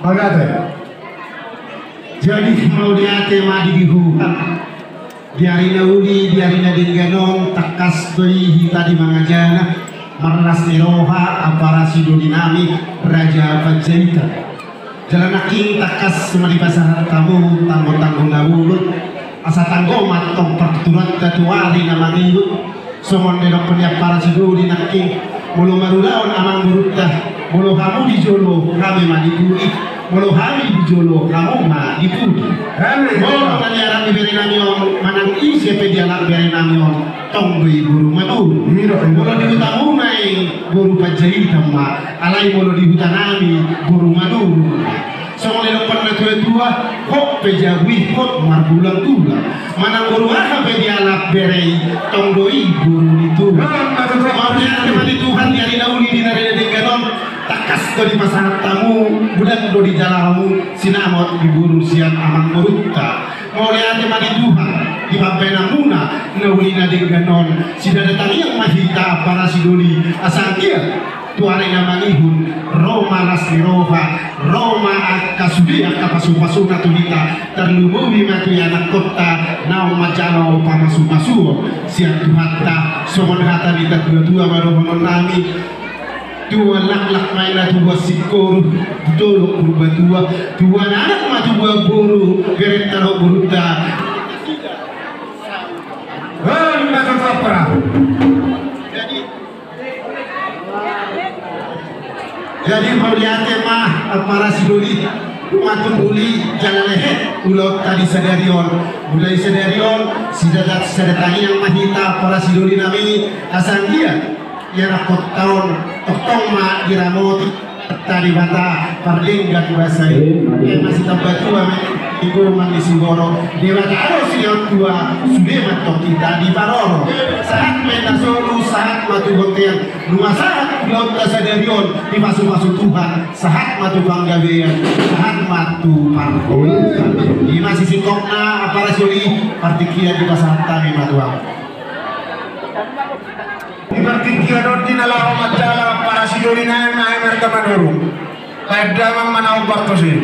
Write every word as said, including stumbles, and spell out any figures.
Mauliate. Jadi mauliate ma di Tuhan. Di ari na uli, di ari na denggan on, tangkas do i hita di mangajana, marlas ni roha ampara sidoli nami Raja Panjaitan. Jala nangkin tangkas ma dipasahat hamu tanggo-tanggo na bolon, asa tanggo ma antong partuturanta tu ari na mangihut. Songon didokkon ni ampara sidoli nangkin, molo marulaon amangborunta, molo hamu di jolo, hami ma di pudi. Molo hami di jolo, hamu ma di pudi. Molo na nialap ni bere nami on, manang ise pe dialap bere nami on, tong do i boru Maduru. Molo di hutamuna i boru Panjaitan ma, alai molo di huta nami boru Maduru. Songon didokkon na tua-tua, hot pe jabu i hot margulang-gulang. Manang boru aha pe dialap bere i, tong do i boru ni tulang. Mauliate ma di Tuhan di ari na uli, di ari na denggan on, tangkas do dipasahat hamu, godang do dijalo hamu sinamot di boru sian amangborunta. Mauliate ma di Tuhan di pambahenanmuna na uli na denggan on, sida da tangiang ma hita ampara sidoli, asa anggiat tu ari na mangihut, ro ma las ni roha, ro ma angka sude angka pasu-pasuna tu hita, tarlumobi ma tu ianakhonta naung manjalo pamasu-pasuon sian Tuhanta. Songon hata ni natua-tua ma dohonon nami, tua laklak ma inna, tua singkoru, dolok Purbatua, tua anak ma tua boru, berenta dohot borunta. Hei, na tatappara. Jadi, Jadi mauliate ma ampara sidoli, tumandangkon uli jala lehet ulaonta di sadari on. Mulai sadari on, sida da, sida da tangiang ma hita ampara sidoli nami, asa anggiat ianakhonta on tongtong ma diramoti Debata pardenggan basa i. Eme sitamba tua ma i, ingkon ma ni sigoro. Debata do sihol tua, sude ma antong hita diparorot. Sahat ma hita solu, sahat ma tu bontean. Nunga sahat ulaonta sadari on, dipasu-pasu Tuhan, sahat ma tu panggabean, sahat ma tu parhorasan. I ma sisingkopna ampara sidoli, partingkian dipasahat hami ma tu hamu. Di partingkian on di na laho manjalo ampara sidoli nami, marga Maduru. Baen damang ma na umbar tusi.